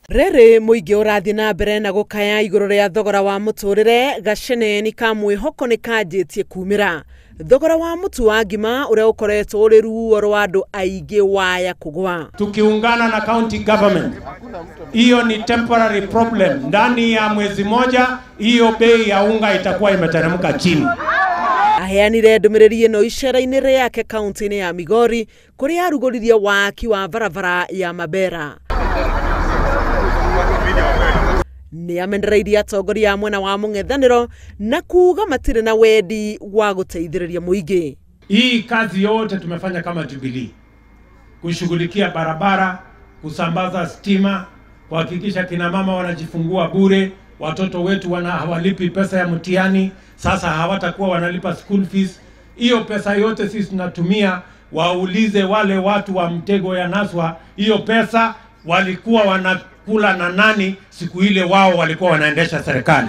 Rĩrĩ mũingĩ ũrathiĩ na mbere na gũkaya igũrũ rĩa thogora wa mũtũrĩre, gaceneni ka mwĩhoko nĩ kanjĩtie kumĩra. Thogora wa mũtu wa ngima ũrĩa ũkoretwo ũrĩ ruo rwa andũ aingĩ waya kũgwa. Tukiungana na county government, hiyo ni temporary problem. Ndani ya mwezi moja hiyo bei ya unga itakuwa imeteremka chini. Aheanire ndũmĩrĩri ĩno icera-inĩ rĩake kaunti-inĩ ya Migori kũrĩa arugũririe waki wa barabara ya Mabera. Nĩ amenereirie atongoria a mwena wa mũng'ethanĩro na kuuga matirĩ na wendi wa gũteithĩrĩria mũingĩ. Hii kazi yote tumefanya kama Jubilee, kushughulikia barabara, kusambaza stima, kuhakikisha kina mama wanajifungua bure, watoto wetu hawalipi pesa ya mtihani, sasa hawatakuwa wanalipa school fees. Hiyo pesa yote sisi tunatumia, waulize wale watu wa mtego ya Naswa, hiyo pesa walikuwa wanakula na nani siku ile wao walikuwa wanaendesha serikali.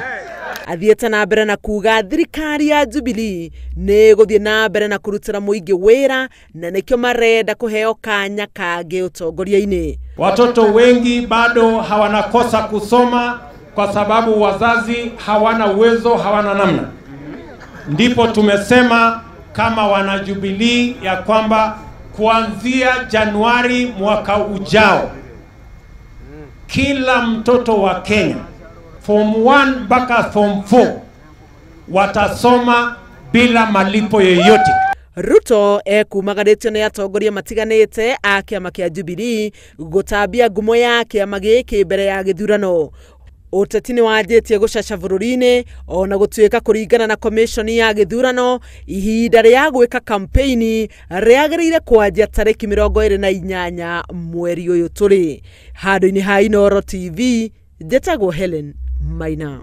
Athiĩte na mbere na kuga thirikari ya Jubilee nĩ ĩgũthiĩ na mbere na kũrutĩra mũingĩ wĩra na nĩkĩo marenda kũheo kanya kangĩ ũtongoria-inĩ. Watoto wengi bado hawanakosa kusoma kwa sababu wazazi hawana uwezo, hawana namna. Ndipo tumesema kama wana Jubilee ya kwamba kuanzia Januari mwaka ujao kila mtoto wa Kenya form 1 mpaka form 4 watasoma bila malipo yoyote. Ruto ekumagarĩtio nĩ atongoria matiganĩte a kĩama kĩa Jubilee gũtambia ngumo ya kĩama gĩkĩ mbere ya gĩthurano. Ũteti nĩ wanjĩtie gũcaca bũrũri-inĩ ona gũtuĩka kũringana na komishoni ya gĩthurano ihinda rĩa gwĩka kampeini rĩagĩrĩire kwanjia tarĩki 28 mweri ũyũ tũrĩ. Handũ-inĩ ha Inooro TV, njĩtagwo Helen Maina.